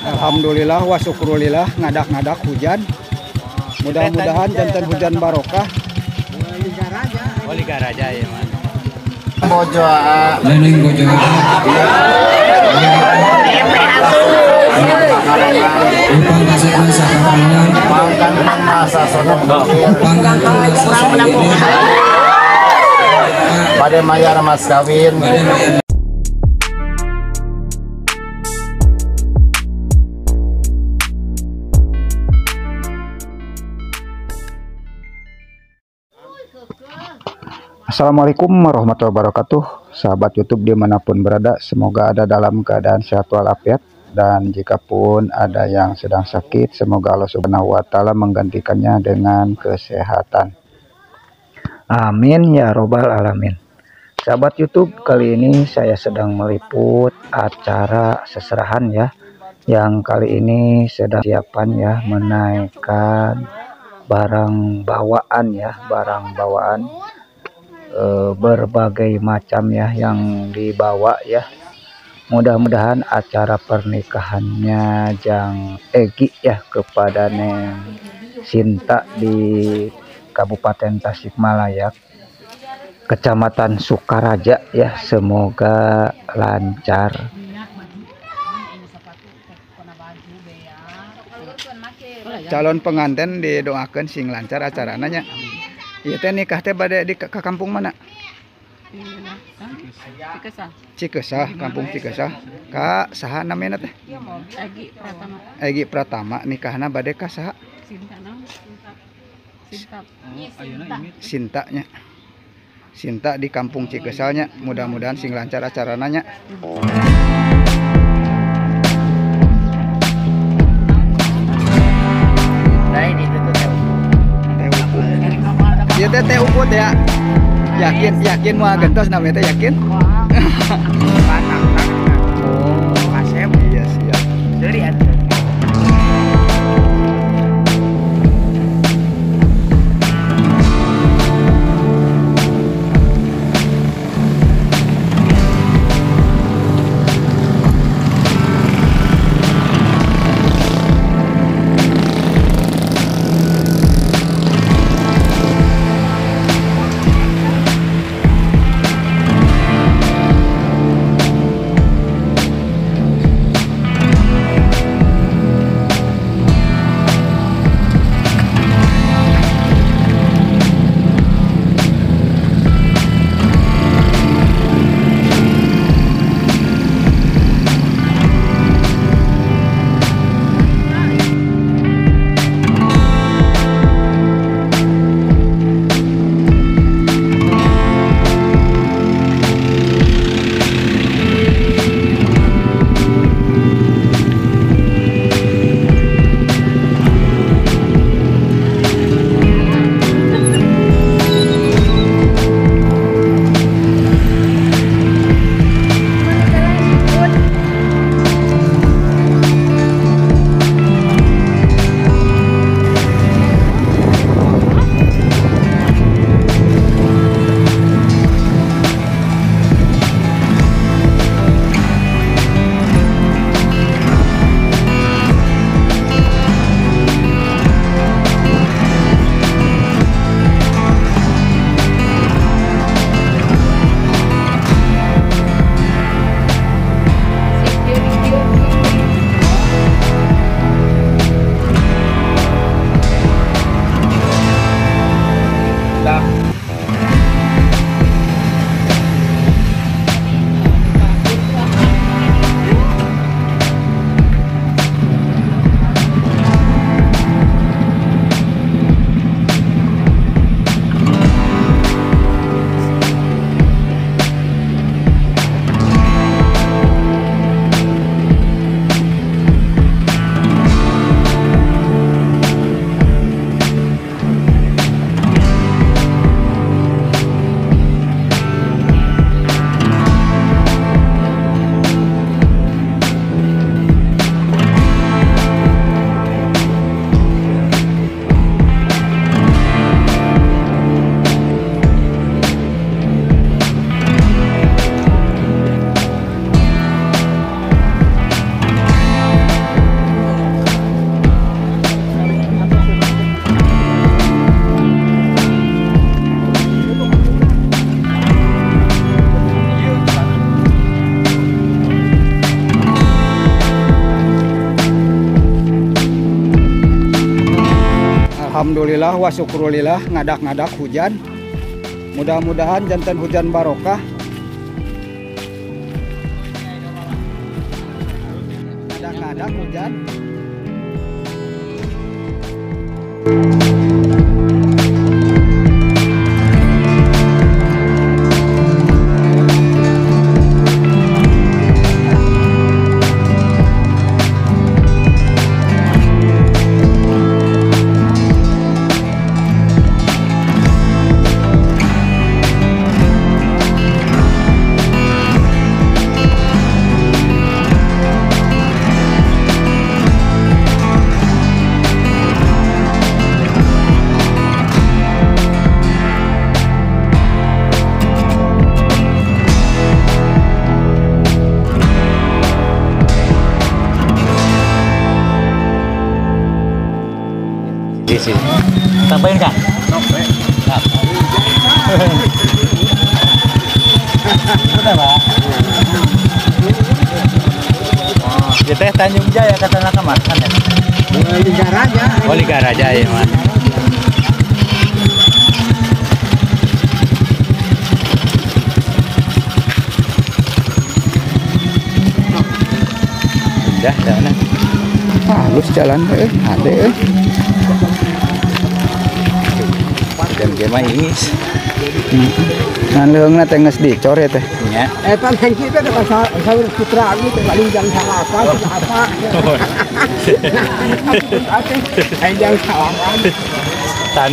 Alhamdulillah wa syukurillah ngadak-ngadak hujan. Mudah-mudahan jantan hujan barokah. Liga Raja ya, Mas. Bojo Neneng bojo. Bade mayar mas kawin. Assalamualaikum warahmatullahi wabarakatuh. Sahabat YouTube dimanapun berada, semoga ada dalam keadaan sehat walafiat. Dan jika pun ada yang sedang sakit, semoga Allah Subhanahu wa Ta'ala menggantikannya dengan kesehatan. Amin ya robbal alamin. Sahabat YouTube, kali ini saya sedang meliput acara seserahan ya, yang kali ini sedang siapan ya, menaikkan barang bawaan ya, barang bawaan berbagai macam ya yang dibawa ya. Mudah-mudahan acara pernikahannya Jang Egi ya kepada Neng Sinta di Kabupaten Tasikmalaya, Kecamatan Sukaraja ya, semoga lancar. Calon pengantin didoakan sing lancar acaranya. Iya teh nikah teh bade di ke kampung mana? Cikesah. Cikesah, kampung Cikesah. Ka saha namina teh? Egi Pratama. Egi Pratama nikahna bade ka saha? Sinta. Sinta. Sinta nya. Sinta di kampung Cikesah nya. Mudah-mudahan sing lancar acarana nya. Nah, ini tuh ya teh teh uput ya. Yakin yakin mau gentos namanya teh yakin? Oh, kasep. Iya siap. Dari atuh. Alhamdulillah wa syukurillah ngadak-ngadak hujan. Mudah-mudahan jantan hujan barokah. Ngadak-ngadak hujan. Tambahin kah? Udah pak. Oh, teh Tanjung Jaya kata nak makan ya? Liga Raja. Oh Liga Raja ya mas. Udah, jalan. Halus jalan ade. Dan game ingis. Ngan leungna teh geus dicor ya teh. Nya. Eta hengki teh saur putra abdi teh paling jang salapan apa. Jang salapan. Tan.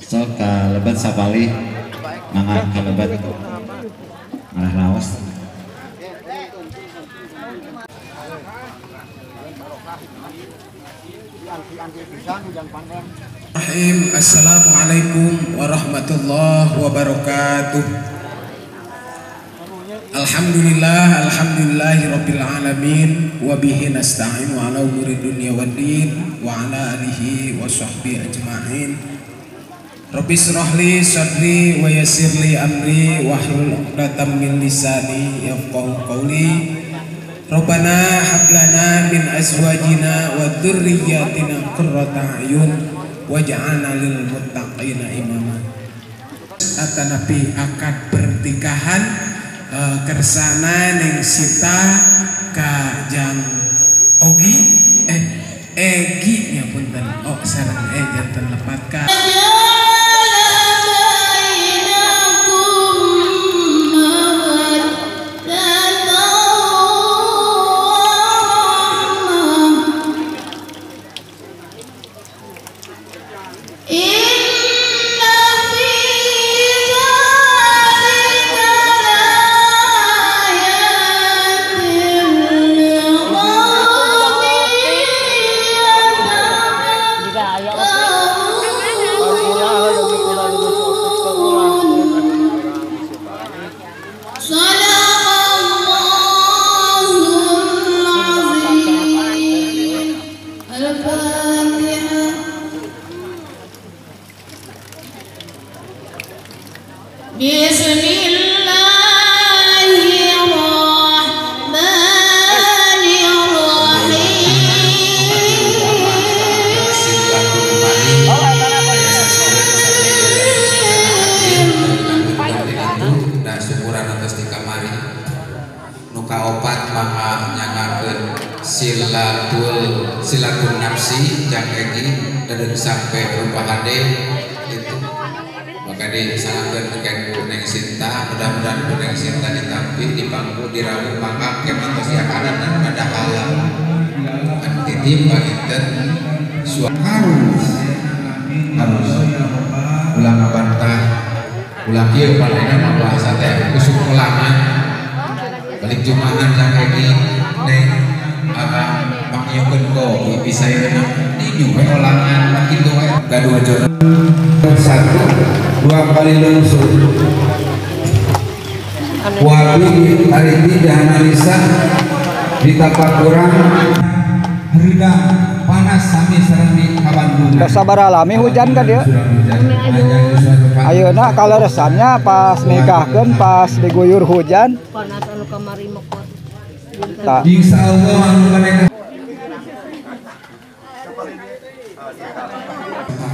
So kalebat sapali mangga kalebat malah laos. Assalamualaikum warahmatullahi wabarakatuh. Alhamdulillah, alhamdulillahirabbil alamin, wa bihi nasta'inu ala umuri dunya waddin wa ala alihi wa sahbihi ajma'in. Rabbi shrah li sadri wa yassir li amri wahlul 'uqdatam min lisani yafqahu qawli. Rabbana hab lana min azwajina wa dzurriyyatina qurrata a'yun waj'alna lil muttaqina imama. Atanapi akad pernikahan kersana Neng Sita ka jang Ogi Egi nya punten oh sareng janten lepat ka Silatul nafsi jang Egi dan sampai rupa hade itu maka disalahkan ke Neng Sinta, mudah-mudahan Neng Sinta ditampi dipangku dirawu mangga kemantos yakanan dan pada halal kan titip panginten harus harus ulah ngabantah ulah kieu palingna mah bahasa teh usuk ulangan balik jumahan jang Egi Neng mangyeukeun kopi bisa yeuna ninyu we olangan kitu we gaduh jodoh satu dua kali lungsur wabi hari tidak analisa ditapak kurang rida panas sami sareng di Kabandungan. Sabar alami hujan kan dia. Ayeuna kalau resannya pas nikahkeun pas diguyur hujan. Panas anu kamari mah. Insyaallah anu mereka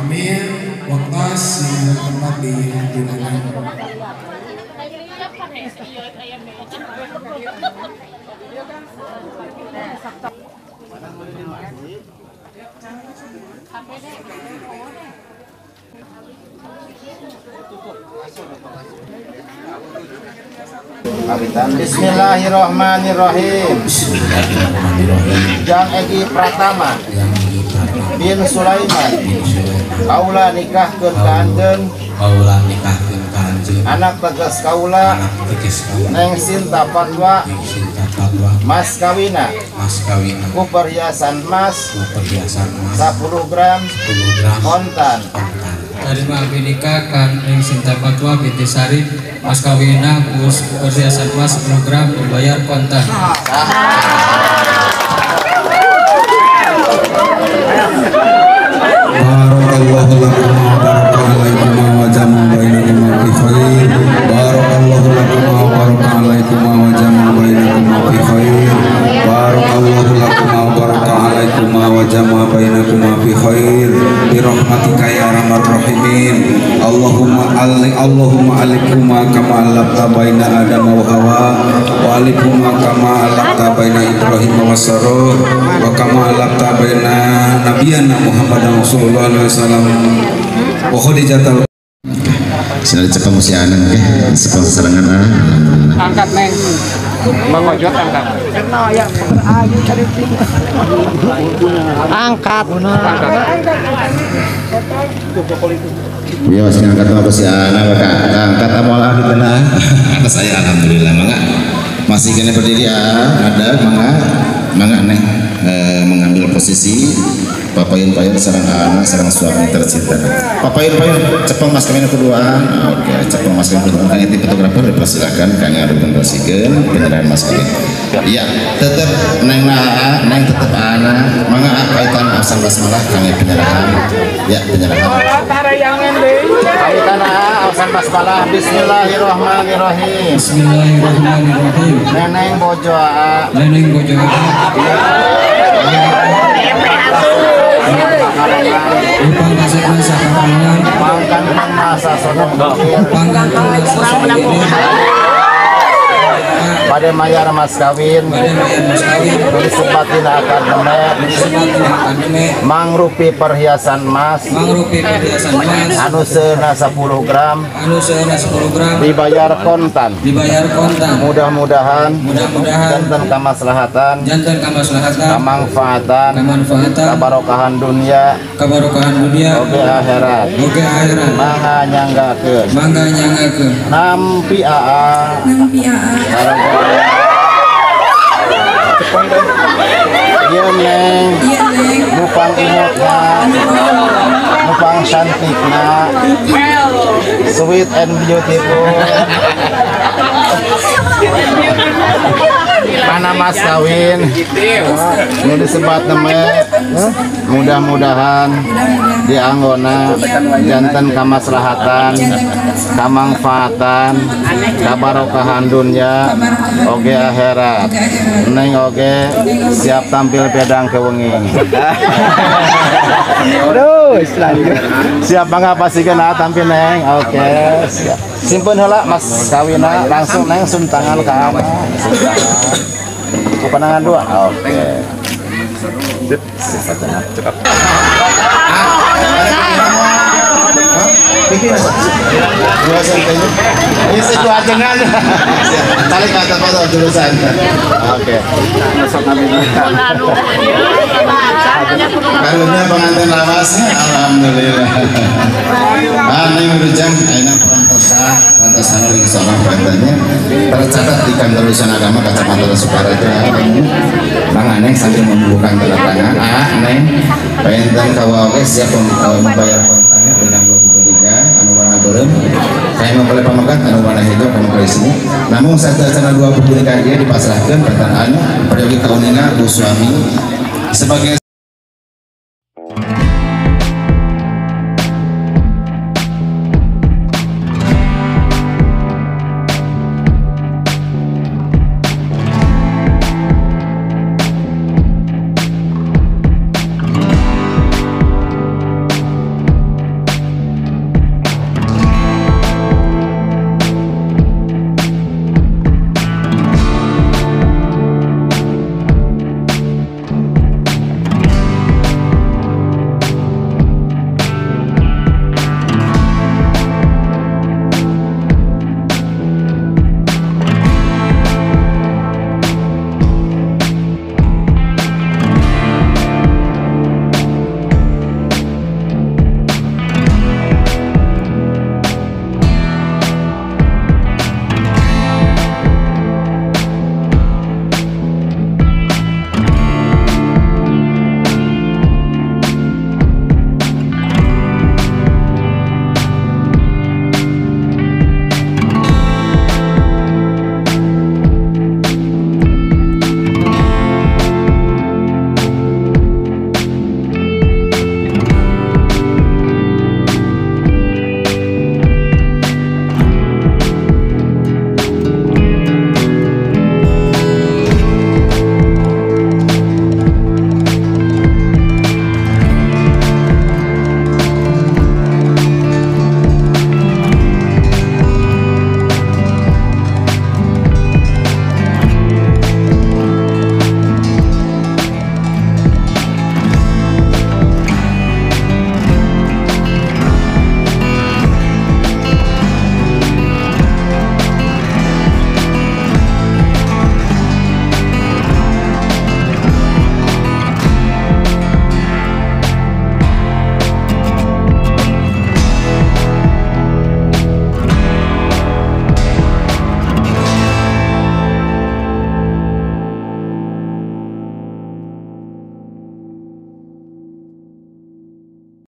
Amin waktu yang tempat di Jenangan. Bismillahirrahmanirrahim. Jang Egi Pratama bin Sulaiman kaula nikahkeun ka anjeun, anak tegas kaula Neng Sinta Fatwa mas kawina ku perhiasan emas 10 gram kontan. Tarima abdi nikah kan Neng Sinta Fatwa binti Sarip mas kawina ku perhiasan emas 10 gram dibayar kontan. Barakallahu lakum wa baraka alaikum wa jama'a bainakum fi khair. Barakallahu lakum wa baraka alaikum wa jama'a bainakum fi khair. Barakallahu lakum wa baraka alaikum wa jama'a bainakum fi khair. Bi rahmatika ya arhamar rahimin. Allahumma alikuma kama alafta baina Adam wa Hawa wa alikuma kama alafta baina Ibrahim wa Sarah wa kama alafta baina nabiyana Muhammad sallallahu alaihi wasallam wa Khadijatul. Sina dicepeng usianan ke sepeng sesarengan ah. Angkat Neng. Bang Ojot angkat. Angkat. Iya masih angkat mah si anak maka angkat amolah di tengah. Atas saya alhamdulillah mangga masih kena berdiri ya ada mangga mangga Neng mengambil posisi Papayun-payun sareng anak sareng suami tercinta. Papayun-payun cepeng mas kawin kedua. Oke, cepeng mas kawin kedua. Kang Eti fotografer dipersilakan kang dokumentasikan penyerahan mas kawin. Iya, tetep neng naa, neng tetep ana, mangga kaitan asal basmalah kang penyerahan. Ya, penyerahan. Kaitan asal basmalah. Bismillahirrahmanirrahim. Bismillahirrahmanirrahim. Neneng bojo aa. Neneng bojo aa. Upang kasetna sakapangan. Pangkan masa sodong. Pangkan masa sodong. Pada mayar mas kawin, disebatin akad deme, mangrupi perhiasan mas, anu seuna 10 gram, dibayar kontan, mudah-mudahan, janten kamaslahatan, kamangfaatan, kabarokahan dunia, oge akhirat, mangga nyanggakeun, nampi aa, iya neng, nupang imutna, nupang cantikna, sweet and beautiful. Mana mas kawin, nu disebat neme, mudah-mudahan dianggona janten kamaslahatan, kamangfaatan, kabarokahan dunia, oge akhirat. Neng oge siap tampil pedang ke wengi. Terus lanjut. Siap bangga pastikan tampil neng. Oke, siap. Simpen heula mas kawina langsung neng suntangan ka ama. Panangan dua. Oke. Sip, cekap. Jurusan ini secuacengan. Tarik kata foto jurusan. Oke. Karunya pengantin lawasnya, alhamdulillah. Neng Wilujeng, ayeuna perantosan insyaallah pengantinnya tercatat di kantor urusan agama Kecamatan Sukaraja. Bang Aneng sambil membuka tanda tangan. Neng, pengen kawa oge siap membayar kontannya dengan 2 buku nikah anu warna beureum. Kaya mempelai pamegat anu warna hijau kamu sini. Namun satu acara 2 buku nikah ieu dipasrahkeun pantan anu peryogi kauninga bu suami sebagai